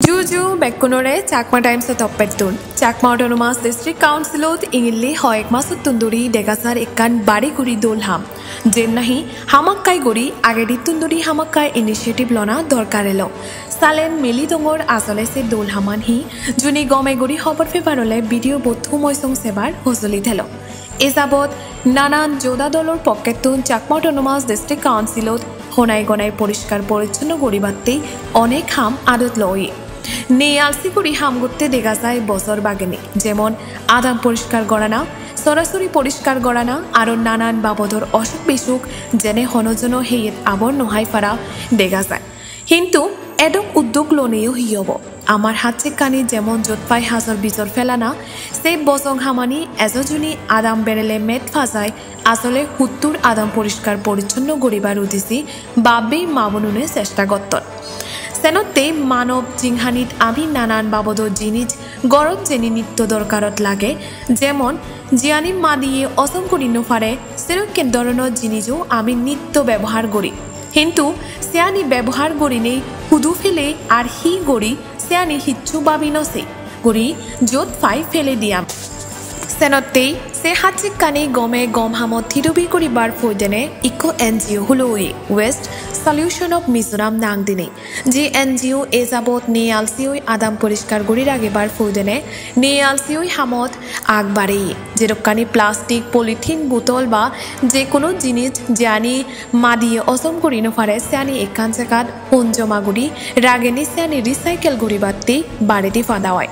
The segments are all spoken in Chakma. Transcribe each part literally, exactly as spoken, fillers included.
Ju ju bekkunore Chakma Times-o toppettun. Chakma Autonomous District Council-ot ingilli hoyek masottun duri dega jar ekkan bari guri dol ham. Jen nahi hamakkai guri agedittun duri hamakkai initiative lona dorkar elo. Salen mili dongor asole se dol haman hi? Juni gome guri hobor pebar ole video bot thum oi song sebar hojoli thelo. E jabot nanan joda dolor pokkettun Chakma Autonomous District Council-ot honai gonai poriskar porichchonno guribatte onek ham adot loye. Nei alsi guri ham gotte dega jai bojor bagene, jemon adam poriskar gorana, sorasori poriskar gorana, aro nanan babodor osuk bisuk jene hono jono heyet abor no hai para dega jai. Hintu edok uddog loneyo hi obo? Amar hajjekkani jemon jot pai hajor bijor pelana, se bojong hamani ejo juni adam berele met pa jai, asole huttur adam poriskar porichchonno guribar udisi babbe mabonune chesta gotton. Senotte manob jinghanit ami nanan babodo jinis gorot jeni nitto dorkarot lage, jemon jiyani madiye ojom guri no pare, sedokken doronor jinijo ami nitto bebohar guri. Hintu siyani bebohar gurinei hudu pele ar hi guri siyani hissu babi no sei guri jot pai pele diyam. Senottei se hajjekkani gome gom hamot thidubi guribar poidene ikko N G O hulo oye, Waste Solution of Mizoram nang dinei. Je N G O e jabot nei alsi oi adam poriskar guri ragebar poidene nei alsi oi hamot ag bareye. Jedokkani plastic, polythene botol ba je kono jinis jiyani madiye ojom guri no pare, siyani ekkan jagat hon joma guri rageni siyani recycle guribatte baredi pada oi.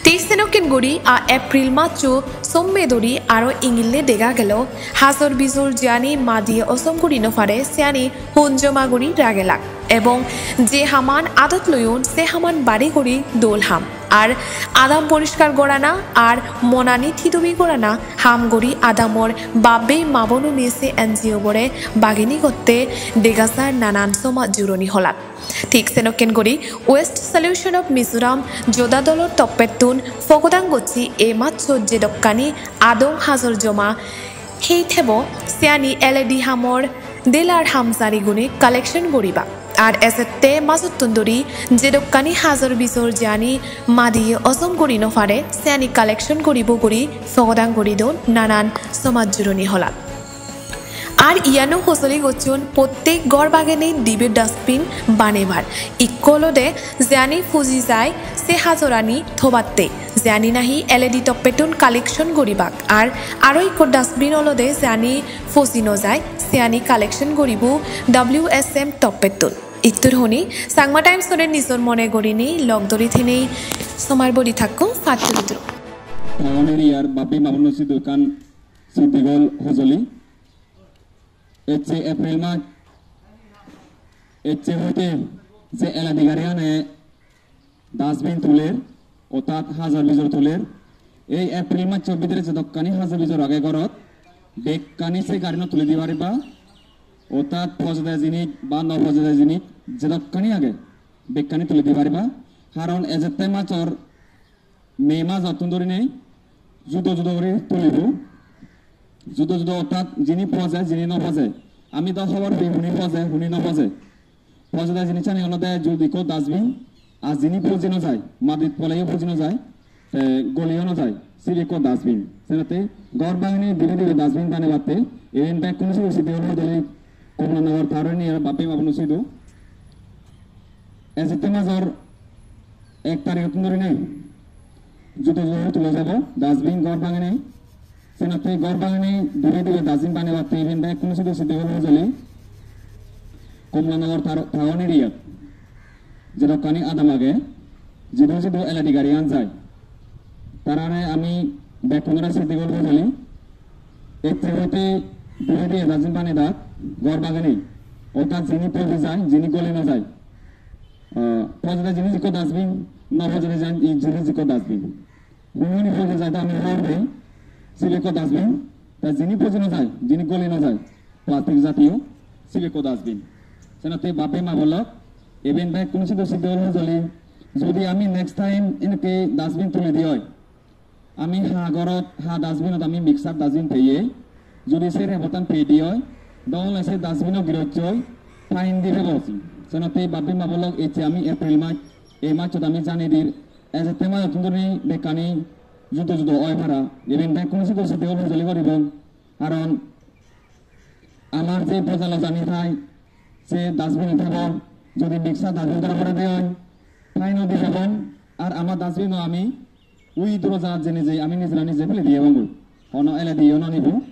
Thik senokken guri a April majcho somme duri aro ingille dega gelo hajor bijor jiyani madiye ojom guri no pare siyani hon joma guri ragelak. Ebong je haman adot loyon se haman bari guri dol ham. Ar adam poriskar gorana ar monani thidubi gorana ham guri adamor babbe mabonune se N G O bore bagini gotte dega jar nanan somaj juroni holat. Thik senokken guri Waste Solution of Mizoram joda dolor toppettun pogodang gocche e majcho jedokkani adong hajor joma hei thebo siyani L A D hamor dealer hamjarigune collection guribak. Ar ejette majottun duri jedokkani hajor bijor jiyani madiye ojom guri no pare siyani collection guribo guri pogodang guri don nanan somaj juroni holat. Ar iyano hojoli gocchon prottek ghor bagene dibe dustbin banebar. Ikko olode jiyani puji jai se hajorani thobatte, jiyani nahi L A D toppettun collection guribak. Ar aro ikko dustbin olode jiyani puji no jai, siyani collection guribo W S M toppettun. Ittur honi Changma Times-ore nijor mone gurinei lok dori thenei somar bori thakko, patturu turu. Town area-r babbe mabonno sidu ekkan siddigol hojoli. Ecche April mas, ecche hoite je L A D gari ane dustbin tuler, orthat hajor bijor tuler. Ei April massor bidire jedokkani hajor bijor age gorot, bekkani se garinot tuli di pariba. Orthat pojede jinis ba no pojede jinis jedokkani age, bekkani tuli di pariba. Karon ejette massor May majottun dhurinei judo judo guri tulibo. Judo judo orthat jini poje, jini no poje. Ami do hobor pei huni poje, huni no poje. Pojede jinisani olode judi ekko dustbin, ar jini puji no jai, madit poleyo puji no jai, te goliyo no jai, sibe ekko dustbin. Senotte ghor bangene dibe dibe dustbin banebatte, iben bekkun sidu sidu olo dole Komla Nagar taroni ar babbe mabunu sidu. Ejette major ek tarikhottun dhurinei judo judo guri tula jabo dustbin ghor bangene. Senotte ghor bangene dibe dibe dustbin banebatte iben bekkun sidu sidu olo joli. Komla Nagar tar-, town area-t jedokkani adam age, jidu jidu L A D gariyan jai, tarare ami bekkunore sidu olo joli. Ecche hoite dibe dibe dustbin banedak ghor bangene, orthat jini poji jai, jini goli no jai. Ah, pojede jinis ekko dustbin, no pojede jan-, i jinis ekko dustbin. Huni huni poje jai, ta ami hobor pei, sibe ekko dustbin, ta jini poji no jai, jini goli no jai, plastic jatiyo, sibe ekko dustbin. Senotte babbe mabon lok, iben bekkun sidu sidu olo joli, judi ami next time enokke dustbin tuli di oi, ami ha ghorot, ha dustbinot ami mixer dustbin peye, judi se rebottan pei di oi, dole se dustbino girossoi fine di pebo. Senotte babbe mabon lok, ecche ami April mas Ei majot ami jani dir, ejette majottun dhuri bekkani judo judo oi para. Iben bekkune sidu sidu hojoli guribo. Karon amar je bojalo jani thai, se dustbin thebo, jodi mixer dustbin dhora pore de oi, fine o di pebong, ar amar dustbin o ami ui duro jagat jeinei je ami nijera nije pele di ebong. Hono L A D o no nibo,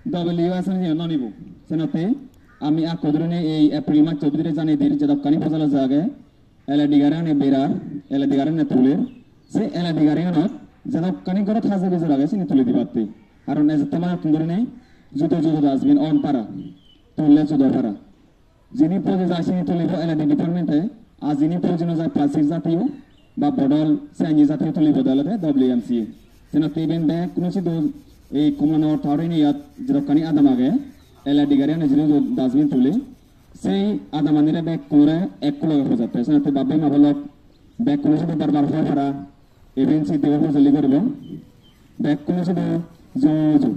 W S N C o no nibo. Senotte ami akko dhurinei ei April majo bidire jani dir jedokkani bojalo je age, L A D gari ani berar, L A D gari ani tuler, se L A D gari anot jedokkani gorot haje bijor age sini tuli dibatte. Karon ejette majottun dhurinei judo judo dustbin on para, tulle judo para. Jini poje jai sini tulibo L A D department-e, ar jini poje no jai plastic jatiyo ba bodol, seni jatiyo tulibo de olode W M C A. Senotte iben bekkune sidu ei Kamalanagar town area-t jedokkani adam age, L A D gari ani jini dustbin tule, sei adamanire bekkunore ekku loge hojatte. Senotte bap-bei ma-bon lok, bekkune sidu bar bar hoi para, iben sidu hojoli guribo. Bekkune sidu ju ju.